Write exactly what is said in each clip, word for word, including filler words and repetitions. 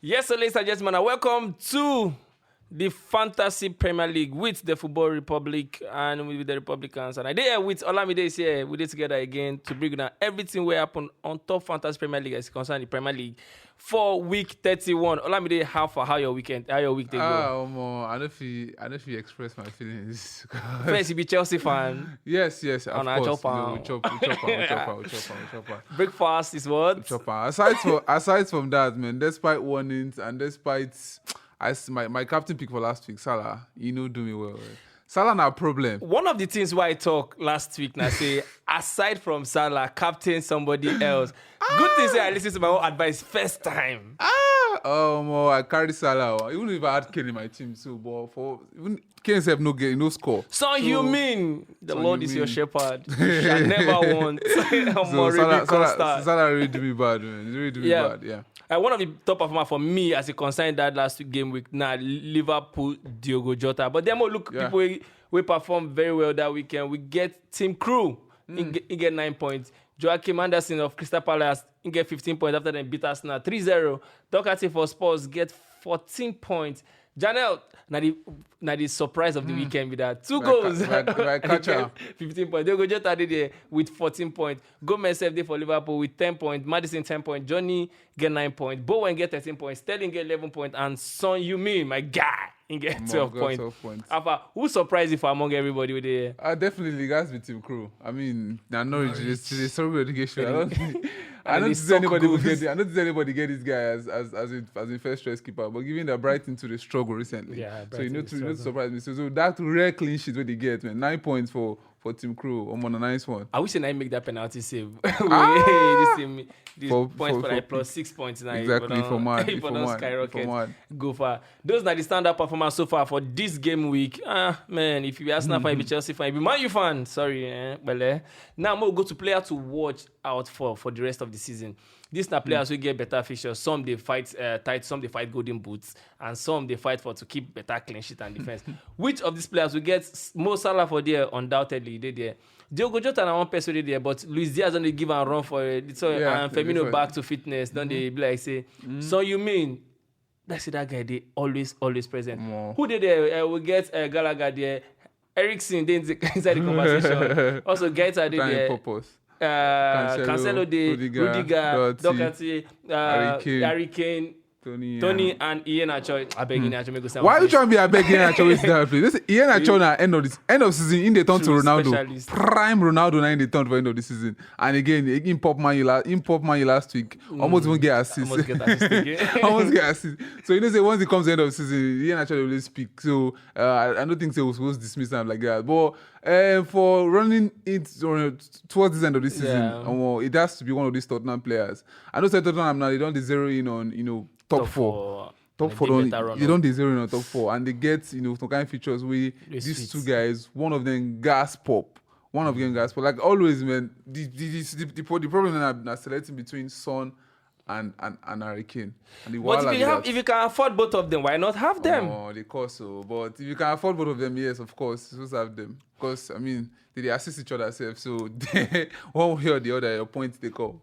Yes, so ladies and gentlemen, and welcome to the Fantasy Premier League with the Football Republic and with the Republicans. And I dey here with Olamide is here. We dey together again to bring down everything wey happen on top Fantasy Premier League as it concern the Premier League for week thirty-one. Olamide, how far? How your weekend? How your week dey go? Ah, omo, I no fit, I no fit express my feelings. First, you be Chelsea fan. Yes, yes, of Una course. chop You know, we am. chop, we chop, am, we chop, am, we chop, am, we chop, am. Breakfast is what? Chop am. Aside from, aside from that, man, despite warnings and despite, I s- my, my captain pick for last week, Salah, he no do me well. Well. Salah na problem. One of the things why I talk last week now say aside from Salah, captain somebody else. Good thing say I listen to my own advice first time. Ah, omo, I carry Salah. Oh. Even if I had Kane in my team too, but for even Kane sef no get, no score. Son Heung-min, the Son Lord is your Heung-min. Shepherd. You shall never want. So Amorim Salah, Salah, Costa. Salah really do me bad, man. He really do me Yeah. Bad. Yeah. Uh, one of the top performer for me as it concern that last game week now Liverpool Diogo Jota. But then we look Yeah. people wey, wey perform very well that weekend. We get Tim Krul. He, get, he get nine points. Joachim Anderson of Crystal Palace, he get fifteen points after dem beat Arsenal three zero. Doherty for Spurs get fourteen points. Janel, na the na the surprise of the weekend be that two My goals. ca- my- my And he catcher. get fifteen points. Diogo Jota dey there with fourteen points. Gomez sef dey for Liverpool with ten points. Madison ten points. Johnny get nine points. Bowen get thirteen points. Sterling get eleven points. And Son Heung-min, my guy, he get Omo, twelve got points. twelve points. Alpha, who surprised you for among everybody wey dey here? Uh, definitely, it has to be Tim Krul. I mean, now Norwich, they, they struggle with relegation. I don't, think- I And don't they see suck anybody who goals. get. I don't see anybody get this guy as as as a, as a first choice keeper. But given the Brighton to the struggle recently, Yeah, so you Brighton know, is to, you know, struggling. surprise me. So, so that rare clean sheet where they get, man, nine points for for Tim Krul. I'm on a nice one. I wish I make that penalty save. Ah! This thing, this For- points for- for, like for- plus six points now. Exactly, for mad, If for not mad, for skyrocket, mad. Go far. Those are the standout performance so far for this game week. Ah, man, if you be Arsenal fan, you be Chelsea fan, you be Man U fan. Sorry, eh, belle. Now, more go to player to watch out for for the rest of the season. These na players who get better fixtures. Some they fight uh, tight, some they fight golden boots, and some they fight for to keep better clean sheet and defense. Which of these players will get s- Mo Salah for there? Undoubtedly, they there. Diogo Jota na one person dey there, but Luis Diaz don dey give am run for it. So, Yeah, and they Firmino fight. Back to fitness. Don dey be like say, so you mean? That's it. That guy dey always always present. Mo. Who dey there? Uh, we get uh, Gallagher there. Ericsson dey inside the conversation. Also, Guaita dey Trying there. Purpose. Uh, Cancelo, Cancelo dey, Rudiger, Rudiger, Doherty, Doherty, uh, Harry Kane, Harry Kane, Tony. Tony, and- and Iheanacho. I beg Iheanacho make go send Why one you place. trying to be a begging at always that place? This Iheanacho na end of this end of season in the turn to True Ronaldo. specialist. Prime Ronaldo na in the turn for end of the season. And again, in pop man you last in pop man you last week. Almost won't get assist. Almost get assist again. Almost get assist. So you know say once it comes to end of season, Iheanacho dey always speak. So uh, I, I don't think say we're supposed to dismiss him like that. But uh, for running it uh, towards this end of this season, Yeah. um, it has to be one of these Tottenham players. I know say Tottenham now they don't zero in on you know top, Top four. four. Top They four dey don't better run they up. Don't they zero in on top four and they get you know some kind of features where They these sweet. Two guys, one of them gas pop, one of them gas pop. Like always, man. The the the, the, the, the problem that I'm selecting between Son and and and Harry Kane. And the But wahala if be you have that. If you can afford both of them, why not have them? Oh, they cost so. But if you can afford both of them, yes, of course, you're supposed to have them. Because I mean, they, they assist each other self. So one way or the other, your points they call.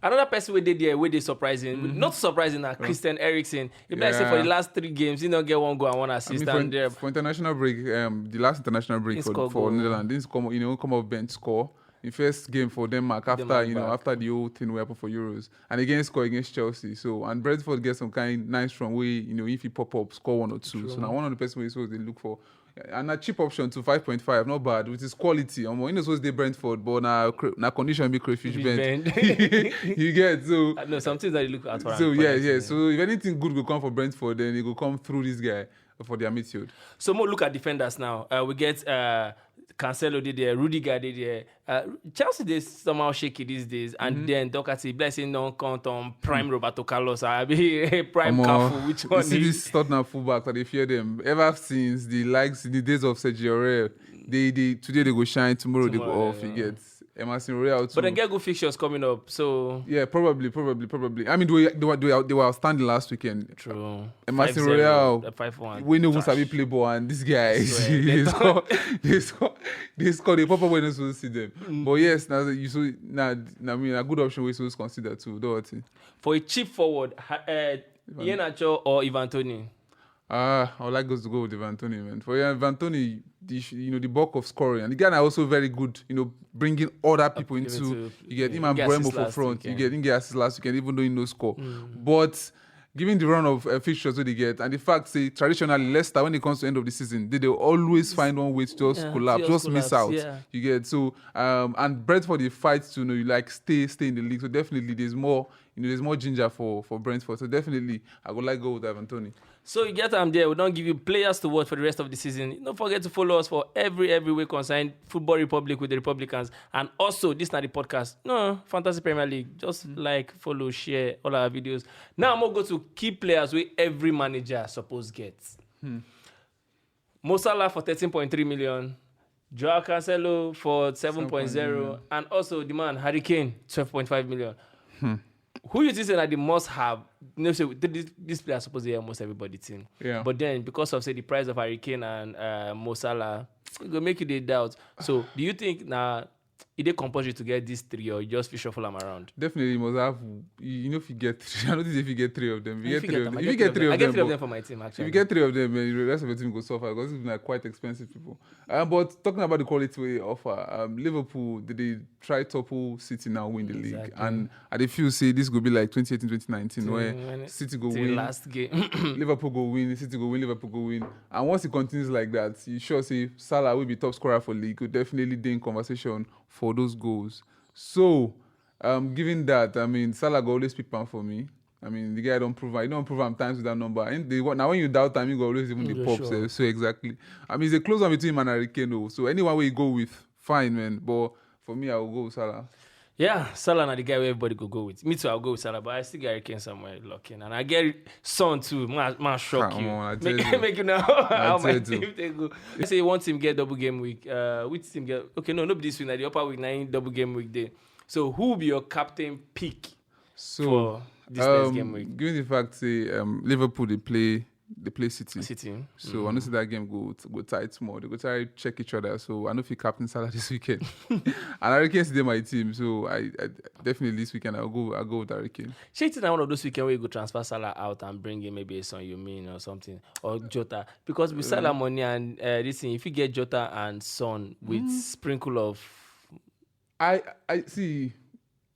Another person wey dey there wey dey surprising, not surprising na Christian Eriksen. He be like say for the Yeah. Last three games he no get one goal and one I assist. mean, for, And uh, for international break, um, the last international break He for, score for goal. Netherlands, he come, you know, come off bench score. In first game for Denmark after Denmark you know back. After the whole thing wey happen for Euros and again score against Chelsea. So and Brentford get some kind nice run wey you know if he pop up score one or two. So now one of the person wey so they look for. And a cheap option to five point five, not bad with his quality. Um, you know, supposed they Brentford, but now na condition be crayfish Fish bent. bent. You get so. Uh, no, some things that you look at for So am, yeah, honestly. Yeah. So if anything good will come for Brentford, then it will come through this guy for their midfield. So more look at defenders now. Uh, we get uh, Cancelo dey there, Rudiger dey there. Uh, Chelsea dey somehow shaky these days, and then Doherty, blessing don't count on prime Roberto Carlos, I be prime Omo, Cafu. Which you one? See Is? This Tottenham fullbacks that they fear them. Ever since the likes in the days of Sergio Royal, they they today they go shine, tomorrow, they go Tomorrow, off. You yeah. Get Emerson Royal too. But then get good fixtures coming up. So Yeah, probably, probably, probably. I mean, they were, they were, they were, they were outstanding last weekend. True. Emerson Five zero, Royal, uh, five one. We know who Trash. Sabi play ball, and this guy is Swear, they they score, they score, they score. They pop up when you supposed to see them. But yes, now you so now, I mean, a good option we supposed to consider too. Doherty. For a cheap forward, ha- uh, Iheanacho or Ivan Toney? Ah, I would like us to go with Ivan Toney, man. For yeah, Ivan Toney, the, sh- you know, the bulk of scoring, and the guy are also very good, you know, bringing other people into. Into- You get yeah, him and he get Mbeumo assist for last front. You weekend. Get him get assist last weekend, even though he no score. But given the run of uh, fixtures that they get, and the fact say traditionally Leicester, when it comes to end of the season, they they always find one way to just Yeah, collapse, just just miss collapse, out. Yeah. You get so um and Brentford, they fight to, you know, you like stay stay in the league. So definitely there's more, you know, there's more ginger for for Brentford. So definitely I would like go with Ivan Toney. So you get am there. We don't give you players to watch for the rest of the season. Don't forget to follow us for every every way concern Football Republic with the Republicans. And also, this not the podcast. No, Fantasy Premier League. Just like, follow, share all our videos. Now I'm gonna go to key players where every manager suppose get. Mo Salah for thirteen point three million. Joao Cancelo for seven point zero. And also the man, Harry Kane, twelve point five million. Who you think say na the must have? You know, say th- this, this player suppose to almost everybody team. Yeah. But then because of say the price of Harry Kane and uh, Mo Salah, it go make you the doubt. So do you think now it is compulsory to get these three, or you just fit shuffle them around? Definitely you must have. You you know if you get three, I don't think if you get three of them. If you If get you three get of them, them, I if you get get three I of get them, three of but- them for my team, if actually. You get three of them, man, the rest of the team go suffer because it's been like quite expensive, people. Um, but talking about the quality we offer, um, Liverpool they, they try topple City now, win the league, Exactly. And I dey feel say this go be like twenty eighteen, twenty nineteen, Mm, where when it- City go the win, last game. Liverpool go win, City go win, Liverpool go win, and once it continues like that, you sure say Salah will be top scorer for league, could definitely be in conversation for those goals. So, um, given that, I mean, Salah go always pick am for me. I mean, the guy don't prove. I don't prove am times with that number. And the, now when you doubt him, you go always even the Yeah, pop. sure. So, so exactly. I mean, it's a close one between him and Harry Kane, though. So anyone we go with, fine, man. But for me, I will go with Salah. Yeah, Salah na the guy where everybody go go with. Me too, I'll go with Salah, but I still get Harry Kane somewhere locking, and I get Son too. Man, man shock Come you. On, I make, tell you. Make you know how my tell you. Team they go. I say one team get double game week. Uh, which team get? Okay, no, no, be this week. Now the upper week, now in double game week day. So who will be your captain pick So, for this next game um, week? Given the fact say um, Liverpool they play they play City. City. So I know see that game go go tight more. They go try check each other. So I know if you captain Salah this weekend, and Harry Kane's still my team. So I, I definitely this weekend I'll go I'll go with Harry Kane. Shey it's not one of those weekend where you go transfer Salah out and bring in maybe a Son Heung-min or something, or Jota, because with Salah money and uh, this thing, if you get Jota and Son with sprinkle of I I see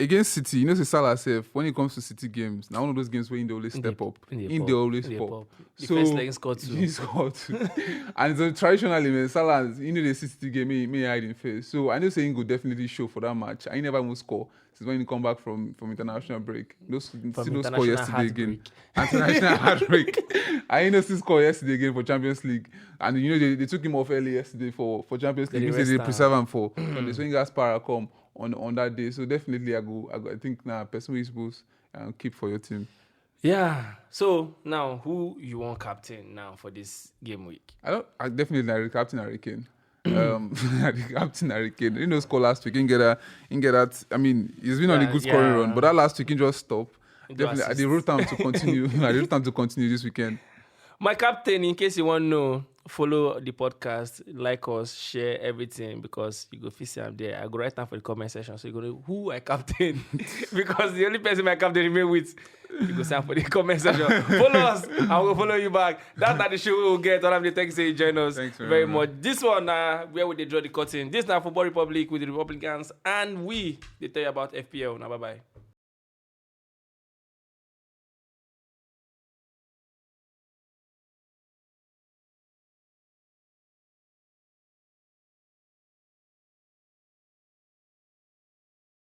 against City, you know, say Salah self when it comes to City games, now one of those games where they always In the- step up, in the in pop. they always In the pop. pop. The So first leg scored two. He scored two. And so traditionally, man, Salah, you know, the City game, may may hide in face. So I know saying go definitely show for that match. I never even score since when he come back from from international break. No, s- From still no score international yesterday again. Heartbreak. International heartbreak. I know still score yesterday again for Champions League, and you know they, they took him off early yesterday for for Champions They League. dey They, they rest am. preserve him for for the swing gas power come on on that day. So definitely, I go. I, go, I think now person we suppose um, keep for your team. Yeah. So now, who you want captain now for this game week? I don't. I definitely like captain Harry Kane. Um, the captain Harry Kane. You know, score last week. He get that. He get that. I mean, he's been on a Yeah, good scoring yeah. Run, but that last week he just stopped. Do Definitely, I assist. did root him to continue. I did root him to continue this weekend. My captain, in case you want to know, follow the podcast, like us, share everything, because you go fit see am there. I go write down for the comment section, so you go know who I captain. Because the only person my captain remain with, you go sign for the comment section. Follow us, and we'll follow you back. That's not the show we will get. All I'm the thanks say you join us Thanks very very much. Much. This one, uh, where would they draw the curtain? This now Football Republic with the Republicans, and we they tell you about F P L. Now, bye bye.